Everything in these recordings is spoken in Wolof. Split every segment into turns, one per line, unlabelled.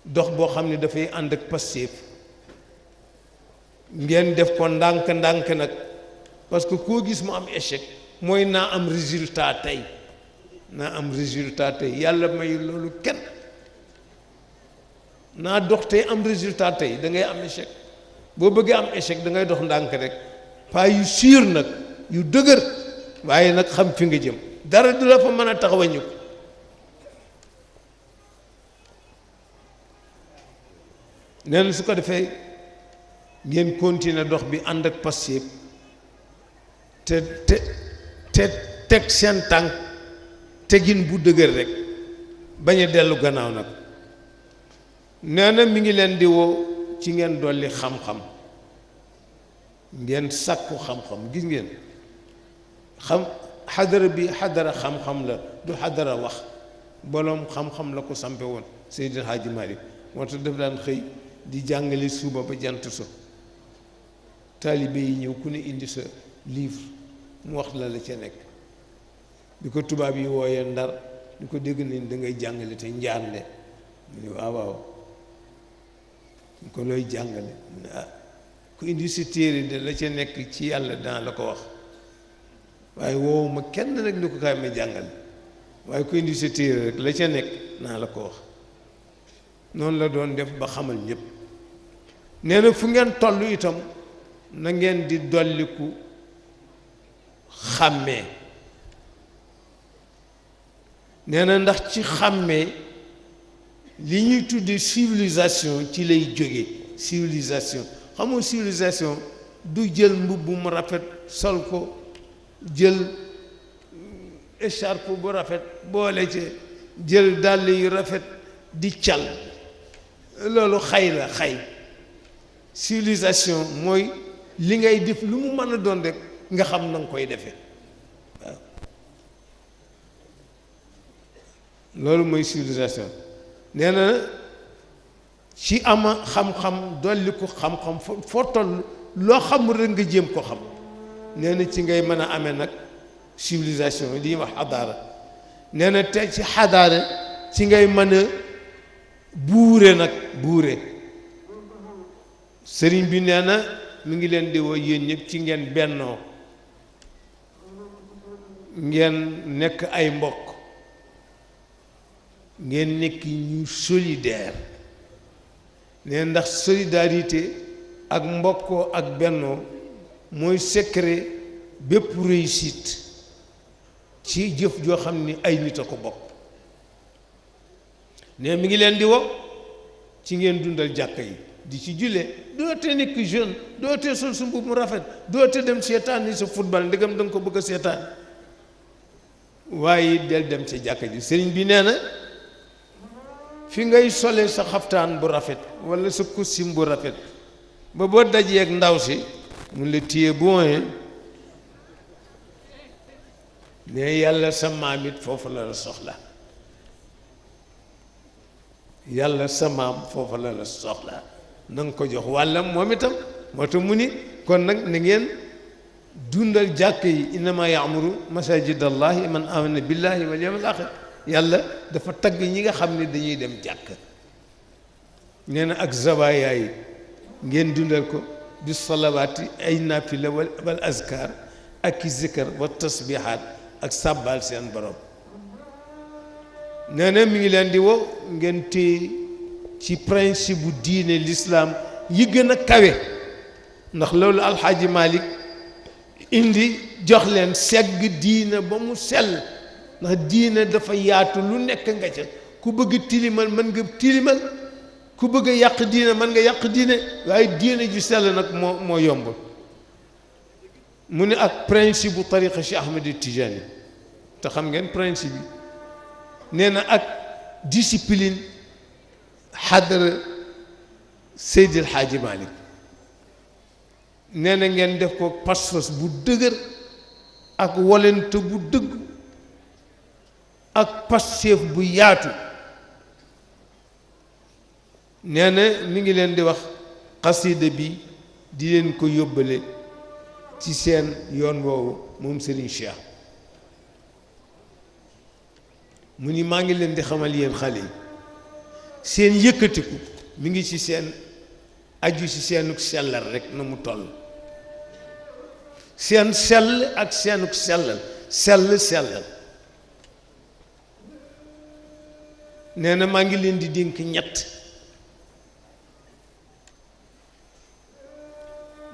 dox boo xam ne dafay ànd ak passif ngeen def ko ndànk-ndànk nag parce que koo gis mu am échec mooy naa am résultat tey naa am résultat tey yàlla may loolu kenn naa dox tey am résultat tey da ngay am échec boo bëggee am échec da ngay dox ndànk rek pas yu sûr nag yu dëgër waaye nag xam fi nga jëm dara du la fa mën a taxawañu ko nee na su ko defee ngeen continuer dox bi ànd ak passif te teg seen tànk tegin bu dëgër rek bañ a dellu gannaaw nag nee na mi ngi leen di woo ci ngeen dolli xam-xam ngeen sàkku xam-xam gis ngeen xam xadara bi xadara xam-xam la du xadara wax boroom xam-xam la ko sampe woon Seydil Hadji Malick moo tax daf daan xëy di jàngale suba ba jant so taalibe yi ñëw ku ne indi sa livre mu wax la ca nekk bi ko tubaab yi wooyee Ndar ñu ko dégg nañ da ngay jàngale te njaarnde mu ne waaw waaw ñu ko looy jàngale mu ne ah ku indi si téere de la ca nekk ci yàlla dana la ko wax waaye woowu ma kenn rek ni ko kaay ma jàngale waaye ku indi sa téere rek la ca nekk naa la ko wax noonu la doon def ba xamal ñëpp nee na fu ngeen toll itam na ngeen di dolliku xàmmee nee na ndax ci xàmmee li ñuy tudde civilisation ci lay jóge civilisation xamoo civilisation du jël mbubb mu rafet sol ko jël écharpe bu rafet boole ci jël dàll yu rafet di cal loolu xay la xay civilisation mooy li ngay def lu mu mën a doon rek nga xam na nga koy defee waaw loolu mooy civilisation nee na ci ama xam-xam dolli ko xam-xam foo toll loo xamul rek nga jéem ko xam nee na ci ngay mën a amee nag civilisation li ñuy wax xadaara nee na te ci xadaara ci ngay mën a buure nag buure sëriñ bi nee na mi ngi leen di woo yéen ñëpp ci ngeen bennoo ngeen nekk ay mbokk ngeen nekk ñu solidaire nee ndax solidarité ak mbokkoo ak bennoo mooy secret bépp réussite ci jëf joo xam ni ay nit a ko bokk ne mi ngi leen di woo ci ngeen dundal jàkka yi di ci jullee doote nekk jeune doote sol su mbubb mu rafet doote dem seetaan ni sa football ndegam da nga ko bëgg a seetaan waaye del dem ci jàkka ji sëriñ bi nee na fi ngay solee sa xaftaan bu rafet walla sa costume bu rafet ba boo dajee ak ndaw si mun la téye bon ne yàlla sa maam it foofu la la soxla yàlla sa maam foofu la la soxla na nga ko jox wàllam moom itam moo tax mu ni kon nag na ngeen dundal jàkk yi innama yaamuru masajid allahi man amana billahi wal yawmil axir yàlla dafa tagg ñi nga xam ne dañuy dem jàkk nee na ak zawaaya yi ngeen dundal ko bi salawaati ay nafila wal azkar ak i zikar wa tasbihaat ak sàbbaal seen borom nee na mi ngi leen di woo ngeen téye ci principe bu diine l'islam yi gën a kawe ndax loolu alxaaji Malik indi jox leen segg diine ba mu sell ndax diine dafa yaatu lu nekk nga ca ku bëgg tilimal mën nga tilimal ku bëgg a yàq diine mën nga yàq diine waaye diine ju sell nag moo yomb mu ne ak principe bu tariqa Cheikh Ahmed Tijani te xam ngeen principe bi nee na ak discipline xadara Seydil Hadji Malick nee na ngeen def ko pas-pas bu dëgër ak wolente bu dëgg ak passeef bu yaatu nee na mi ngi leen di wax xasida bi di leen ko yóbbale ci seen yoon woowu moom Serigne Cheikh mu ni maa ngi leen di xamal yéen xale yi seen yëkkatiku mi ngi ci seen aju ci seenuk sellal rek na mu toll seen sell ak seenuk sellal sellal nee na maa ngi leen di dénk ñett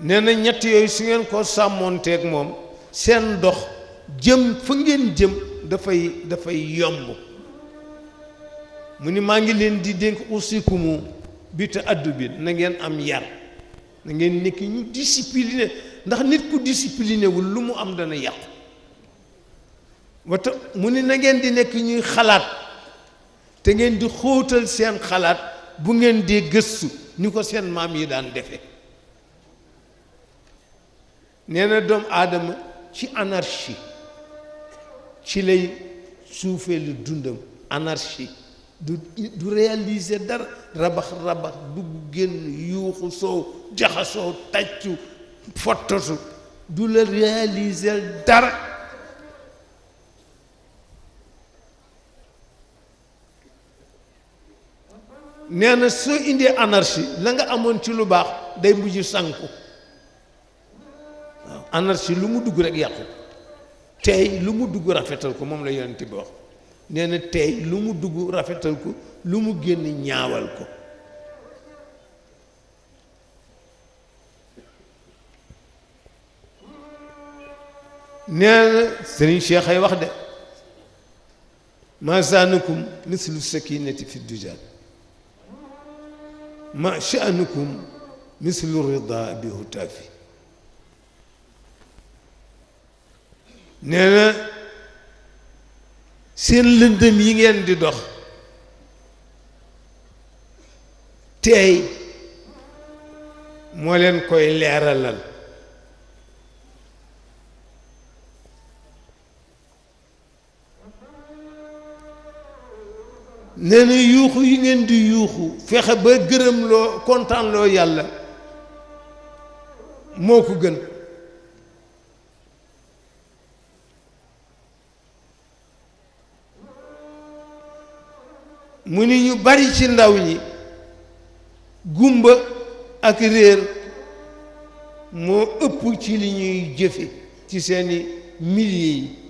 nee na ñett yooyu su ngeen ko sàmmoonteeg moom seen dox jëm fa ngeen jëm dafay yomb mu ni maa ngi leen di dénk usikumu bi te addu bi na ngeen am yar na ngeen nekk ñu discipliné ndax nit ku discipliné wul lu mu am dana yàqu wata mu ni na ngeen di nekk ñuy xalaat te ngeen di xóotal seen xalaat bu ngeen dee gëstu ni ko seen maam yi daan defe nee na doomu aadama ci anarchie ci lay suufee lu dundam anarchie du réaliser dara rabax dugg génn yuuxu soow jaxasoo tàccu fottatu du la réaliser dara nee na soo indee anarchie la nga amoon ci lu baax day mujj sànku waaw anarchie lu mu dugg rek yàqu tey lu mu dugg rafetal ko moom la yonent bi wax nee na tey lu mu dugg rafetal ko lu mu génn ñaawal ko nee na Sëriñ Cheikh ay wax de ma zaanukum mislu sakinati fi dujaal ma sha'nukum mislu rida bi hutaafi nee na seen lëndëm yi ngeen di dox teey moo leen koy leeralal nee na yuuxu yi ngeen di yuuxu fexe ba gërëm loo kontaan loo yàlla moo ko gën mu ni ñu bari ci ndaw ñi gumba ak réer moo ëpp ci li ñuy jëfe ci seeni milliers yi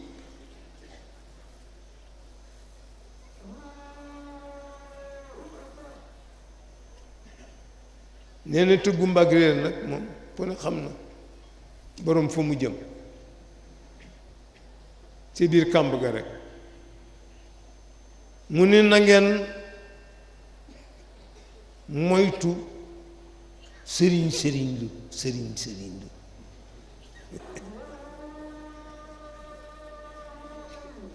nee na te gumba ak réer nag moom ku ne xam na boroom fa mu jëm ci biir kàmb ga rek mu ni na ngeen moytu sëriñ lu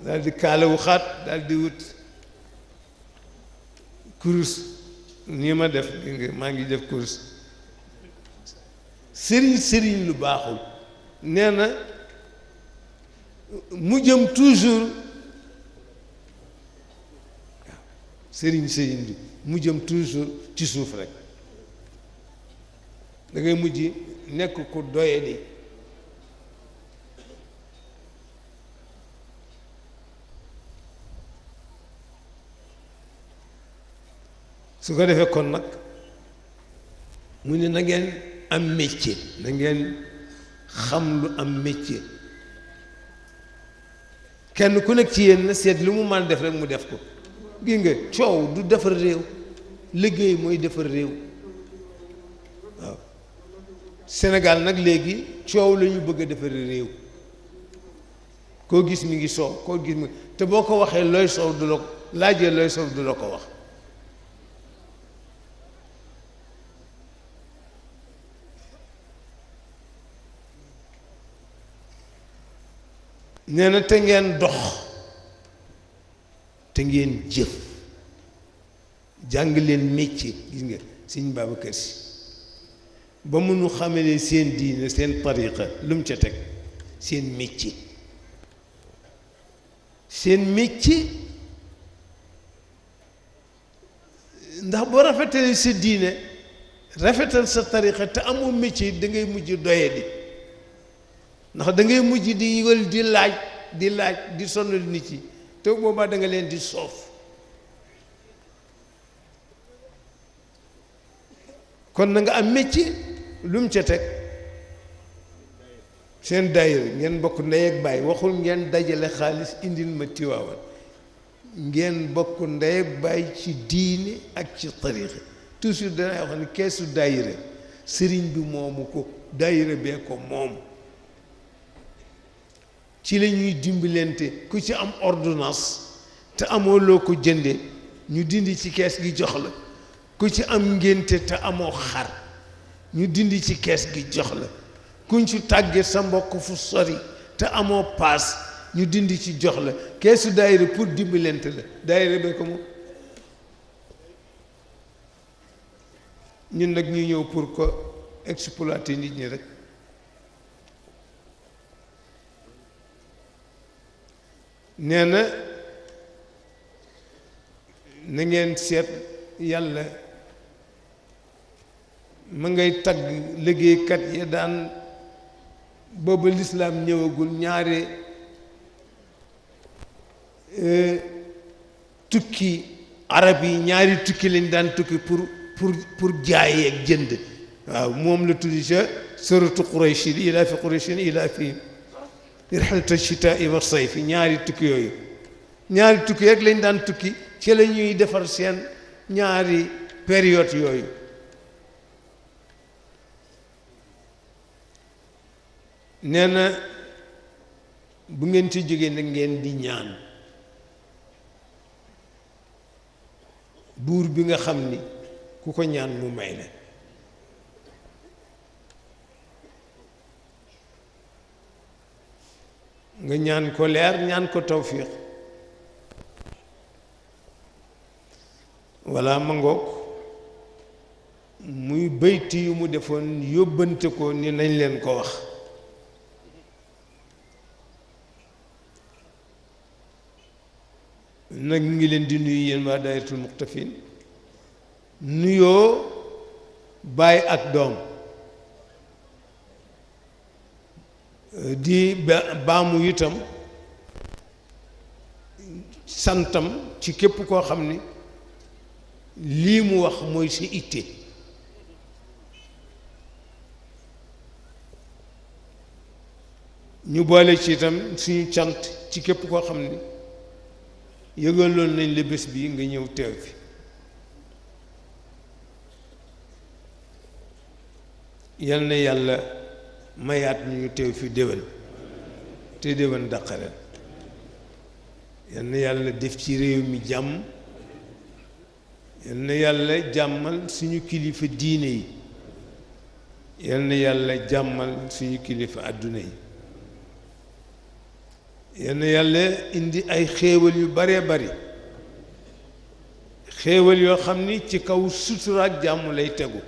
daal di kaalawu xaat daal di wut kurus nii ma def maa ngi def kurus sëriñ lu baaxul nee na mu jëm toujours sëriñ bi mu jëm toujours ci suuf rek da ngay mujj nekk ku doyadi su ko defee kon nag mu ne na ngeen am métier na ngeen xam lu am métier kenn ku nekk ci yéen na seet lu mu mën def rek mu def ko gi nga coow du defar réew liggéey mooy defar réew waaw Sénégal nag léegi coow la ñu bëgg a defar réew koo gis mi ngi soow koo gis mi te boo ko waxee looy soow du la ko laajee looy soow du la ko wax nee na te ngeen dox te ngeen jëf jàng leen métier gis nga Sëñ Babacar Si ba mënu xamale seen diine seen tariqa lu mu ca teg seen métier ndax boo rafetalee sa diine rafetal sa tariqa te amoo métier da ngay mujj doyadi ndax da ngay mujj di wël di laaj di sonal nit yi te boobaa da nga leen di soof kon na nga am métier lu mu ca teg seen daayira ngeen bokk ndey ak baay waxul ngeen dajale xaalis indil ma Tiwaawan ngeen bokk ndey ak baay ci diine ak ci tariixa toujours danay wax ne keesu daayira sëriñ bi moomu ko daayira bee ko moom ci la ñuy dimbalante ku ci am ordonnance te amoo loo ko jënde ñu dindi ci kees gi jox la ku ci am ngénte te amoo xar ñu dindi ci kees gi jox la kuñ ci tàggee sa mbokk fu sori te amoo paas ñu dindi ci jox la keesu daayira pour dimbalante la daayira bee ko moom ñun nag ñu ñëw pour ko exploiter nit ñi rek nee na na ngeen seet yàlla ma ngay tagg liggéeykat ya daan booba lislaam ñëwagul ñaare tukki arab yi ñaari tukki lañ daan tukki pour jaay ak jënd waaw moom la tuddi ca suratu Quraysh ilaa fi Qurayshin ilaa fi rihlata shitaa'i wa sayfi ñaari tukki yooyu ñaari tukki rek lañ daan tukki ci la ñuy defar seen ñaari période yooyu nee na bu ngeen ci jógee nag ngeen di ñaan buur bi nga xam ni ku ko ñaan mu may la nga ñaan ko leer ñaan ko tawfiq walla ma ngoog muy bayti yu mu defoon yóbbante ko ni nañ leen ko wax nag ñu ngi leen di nuyu yéen waa daayiratul muqtafin nuyoo baay ak doom di baamu itam santam ci képp koo xam ni lii mu wax mooy sa itte ñu boole ci itam suñu cant ci képp koo xam ni yëgaloon nañ la bés bi nga ñëw teew fi yal na yàlla mayaat ñu teew fi déwén te déwén daqaren yal na yàlla def ci réew mi jàmm yal na yàlla jàmmal suñu kilifa diine yi yal na yàlla jàmmal suñu kilifa àdduna yi yal na yàlla indi ay xéewal yu baree bari xéewal yoo xam ni ci kaw sutura ak jàmm lay tegu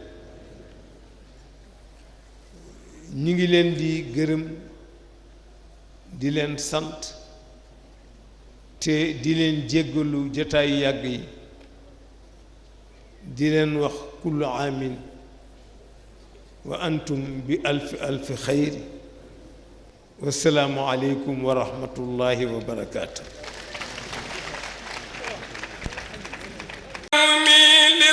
ñu ngi leen di gërëm di leen sant te di leen jéggalu jotaayu yàgg yi di leen wax kullu aamin wa antum bi alfi xayr wassalaamu aleykum wa rahmatullahi wa barakaatu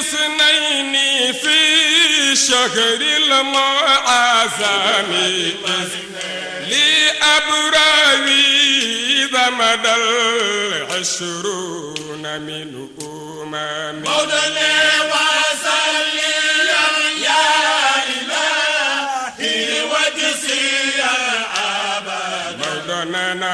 الاثنين في شهر المعظم لأبراوي ذمد العشرون من مولانا وصلي يا إلهي وجزي العباد مولانا